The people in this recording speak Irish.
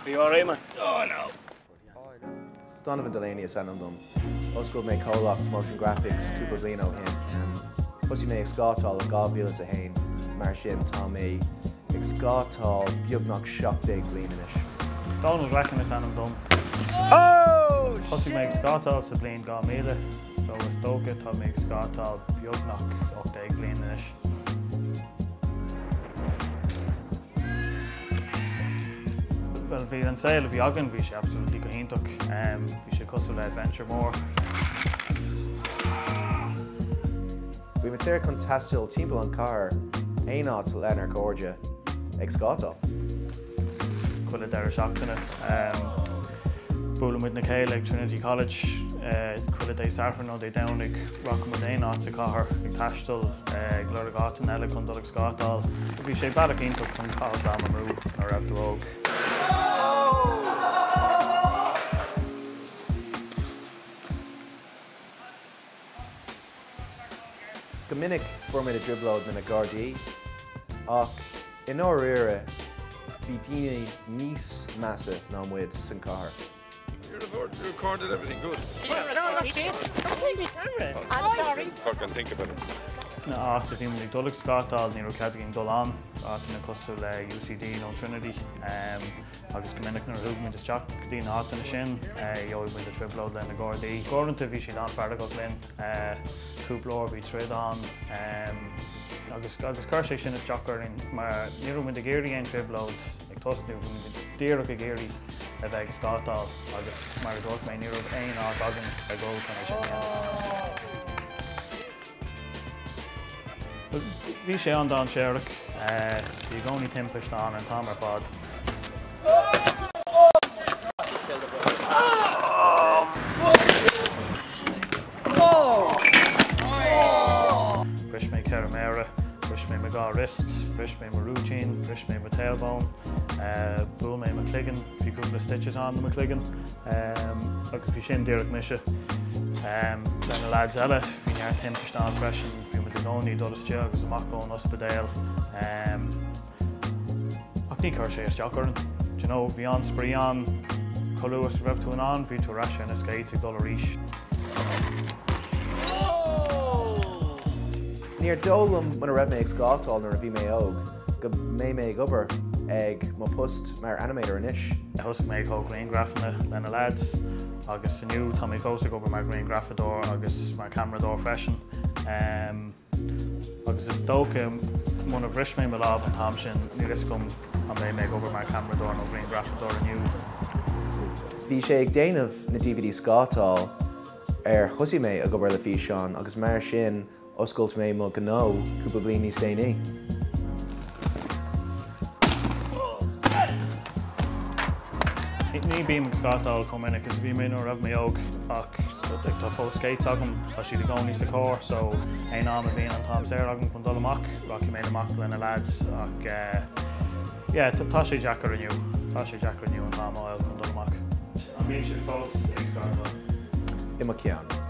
Are you alright man? Oh no! Donovan Delaney is ainm dom. Oscail mé comhlacht Motion Graphics cúpla bliain ó shin. Thosaigh mé ag scátáil i 2001, mar sin tá mé ag scátáil beagnach 17 bliain anois. Donal Glackin is ainm dom. Thosaigh mé ag scátáil sa bhliain 2000, so is dócha tá mé ag scátáil beagnach 18 bliain anois. Bhuel, bhí an saol a bhí againn, bhí sé absolutely go hiontach. Bhí sé cosúil le adventure mór. Bhí muid saor chun taisteal timpeall an chathair aon áit lenár gcairde ag scátáil. Chuile deireadh seachtaine, buaileann muid le chéile ag Trinity College. Chuile Dé Sathairn nó Dé Domhnaigh, rachaidh muid aon áit sa chathair ag taisteal, ag lorg áiteanna eile chun dul ag scátáil. Bhí sé bealach iontach chun caitheamh am amú nuair a raibh tú óg. Go minic fuair muid i dtrioblóid le na Gardaí ach i ndáiríre bhí daoine níos measa ná muid san chathair. You recorded everything good. Fucking think about it. Na áit a bhí muid ag dul ag scátáil ní raibh cead againn dul ann, áiteanna cosúil le UCD nó Trinity. Agus go minic nuair a chuaigh muid isteach go dtí na háiteanna sin, gheobhaidh muid i dtrioblóid le na Gardaí. Uaireanta bhí siad an-fheargach linn, cúpla uair bhí troid ann agus agus chuir sé sin isteach orainn mar ní raibh muid ag iarraidh aon trioblóid ag tosnú, bhí muid díreach ag iarraidh a bheith ag scátáil agus mar a dúirt mé ní raibh aon áit againn le dul chun é sin a dhéanamh. Bhí sé an-dainséarach. Bhí i gcónaí timpiste ann an t-am ar fad. Bhris mé 4 méara, bhris mé mo 2 wrist, bhris mé mo rúitín, bhris mé mo tailbone, bhuail mé mo chloigeann, bhí cúpla stitches ann do mo chloigeann. Agus bhí sin díreach mise. Le na lads eile, bhí neart timpiste ann freisin, bhí muid i gcónaí dul isteach agus amach ón ospidéal. Ach ní chuir sé isteach orainn. Do you know, bhí an-spraoi ann, chomh luath is a raibh tú in ann, bhí tú ar ais ar na skates ag dul arís. Níor dóigh liom muna raibh mé ag scátáil nuair a bhí mé óg go mbeidh mé ag obair ag mo post mar animator anois. Thosaigh mé ag tógáil grianghrafanna le na lads agus inniu tá mé fós ag obair mar ghrianghrafadóir agus mar ceamaradóir freisin. Agus is dócha muna bhris mé mo lámh an t-am sin níl fhios agam an mbeidh mé ag obair mar ceamaradóir nó grianghrafadóir inniu. Bhí sé ag déanamh na DVD scátáil ar thosaigh mé ag obair le físeáin agus mar sin Oscailt mé mo ghnó cúpla bliain níos déanaí. Ní bím ag scátáil chomh minic is a bhí mé nuair a raibh mé óg ach tá fós skates agam, tá siad i gcónaí sa charr so aon am a bhíonn an t-am saor agam chun dul amach, rachaidh mé amach le na lads ach yeah tá sé deacair inniu, tá sé deacair inniu an t-am a fháil chun dul amach. An mbíonn sibh fós ag scátáil? I mo cheann.